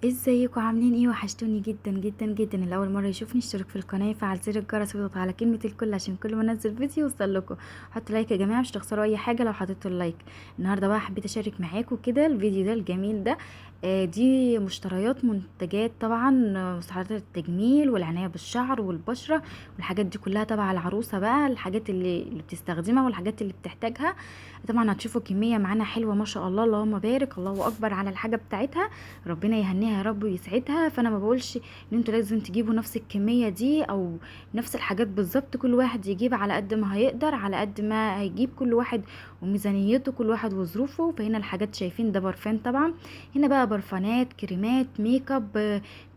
ازيكم عاملين ايه؟ وحشتوني جدا جدا جدا. اللي اول مرة يشوفني اشترك في القناة، فعل زر الجرس واضغط على كلمة الكل عشان كل ما انزل فيديو يوصل لكم. حطوا like يا جماعة، مش تخسروا اي حاجة لو حطيتوا ال like. النهارده بقى حبيت اشارك معاكم كده الفيديو ده الجميل ده. دي مشتريات منتجات طبعا، مستحضرات التجميل والعناية بالشعر والبشره والحاجات دي كلها تبع العروسة بقى، الحاجات اللي بتستخدمها والحاجات اللي بتحتاجها. طبعا هتشوفوا كمية معانا حلوة ما شاء الله، اللهم بارك، الله اكبر على الحاجة بتاعتها، ربنا يهنيها يا رب ويسعدها. فانا ما بقولش ان انتوا لازم تجيبوا نفس الكمية دي او نفس الحاجات بالظبط، كل واحد يجيب على قد ما هيقدر، على قد ما هيجيب، كل واحد وميزانيته، كل واحد وظروفه. فهنا الحاجات شايفين ده برفان طبعا، هنا بقى برفانات، كريمات make up،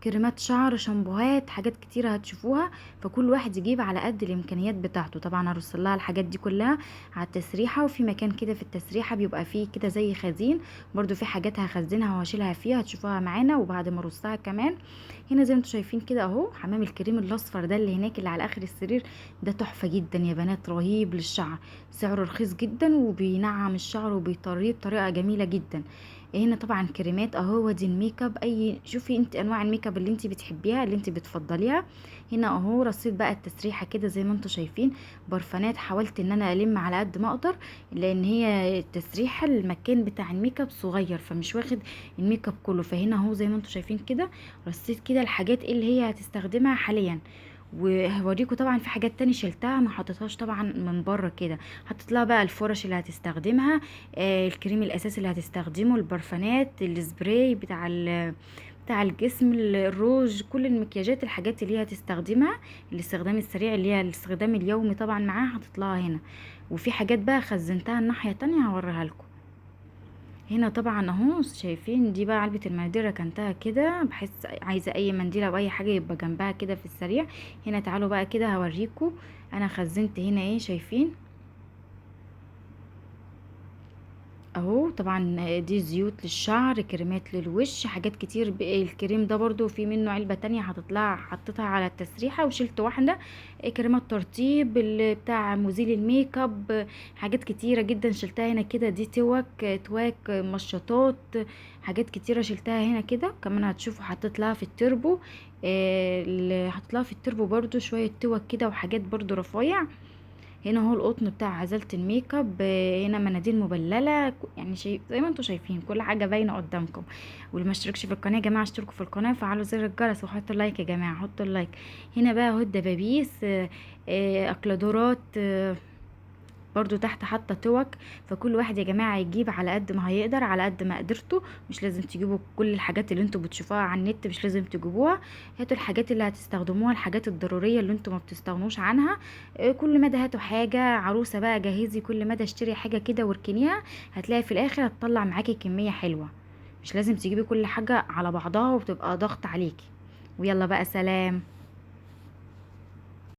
كريمات شعر، شامبوهات، حاجات كتيرة هتشوفوها. فكل واحد يجيب على قد الامكانيات بتاعته. طبعا هرص لها الحاجات دي كلها على التسريحه، وفي مكان كده في التسريحه بيبقى فيه كده زي خزين برضو، في حاجات هخزنها وهشيلها فيها، هتشوفوها معانا. وبعد ما ارصها كمان هنا زي ما انتم شايفين كده اهو، حمام الكريم الاصفر ده اللي هناك اللي على اخر السرير ده تحفة جدا يا بنات، رهيب للشعر، سعره رخيص جدا وبينعم الشعر وبيطريه بطريقة جميلة جدا. هنا طبعا كريمات اهو، دي ال make up، اي شوفي انت انواع ال make up اللي انت بتحبيها اللي انت بتفضليها. هنا اهو رصيت بقى التسريحه كده زي ما انتم شايفين، برفانات حاولت ان انا الم على قد ما اقدر، لان هي التسريحه المكان بتاع ال make up صغير فمش واخد ال make up كله. فهنا اهو زي ما انتم شايفين كده رصيت كده الحاجات اللي هي هتستخدمها حاليا، وهوريكم طبعا في حاجات تاني شلتها ما حطيتهاش طبعا من بره كده. حطيت لها بقى الفرش اللي هتستخدمها، الكريم الاساسي اللي هتستخدمه، البرفانات، السبراي بتاع الجسم، الروج، كل المكياجات، الحاجات اللي هي هتستخدمها الاستخدام السريع اللي هي الاستخدام اليومي طبعا معاها حطيت لها هنا. وفي حاجات بقى خزنتها الناحية التانية هوريها لكم. هنا طبعا اهو شايفين دي بقى علبة المناديل، ركنتها كده بحس عايزة اي منديل او اي حاجة يبقى جنبها كده في السريع. هنا تعالوا بقى كده هوريكم انا خزنت هنا ايه، شايفين اهو. طبعا دي زيوت للشعر، كريمات للوش، حاجات كتير. الكريم ده برضو في منه علبة تانية حطيتها على التسريحة وشلت واحدة. كريمات ترطيب، بتاع مزيل ال make up، حاجات كتيرة جدا شلتها هنا كده. دي تواك، مشطات، حاجات كتيرة شلتها هنا كده. كمان هتشوفوا حطيت لها في التربو، حطيت لها في التربو برضو شوية توك كده وحاجات برضو رفايع. هنا اهو القطن بتاع عزالة ال make up، هنا مناديل مبلله، يعني شيء زي ما انتم شايفين كل حاجة باينة قدامكم. واللي ما اشتركش في القناة يا جماعة اشتركوا في القناة وفعلوا زر الجرس وحطوا like يا جماعة، حطوا ال like. هنا بقى اهو الدبابيس، اكلادورات، برضو تحت حاطه توك. فكل واحد يا جماعة يجيب على قد ما هيقدر، على قد ما قدرته، مش لازم تجيبوا كل الحاجات اللي انتوا بتشوفوها على النت، مش لازم تجيبوها. هاتوا الحاجات اللي هتستخدموها، الحاجات الضرورية اللي انتوا ما بتستغنوش عنها. كل مدى هاتوا حاجة، عروسه بقى جهزي كل مدى اشتري حاجة كده واركنيها، هتلاقي في الاخر هتطلع معاكي كمية حلوة. مش لازم تجيبي كل حاجة على بعضها وبتبقى ضغط عليكي. ويلا بقى سلام.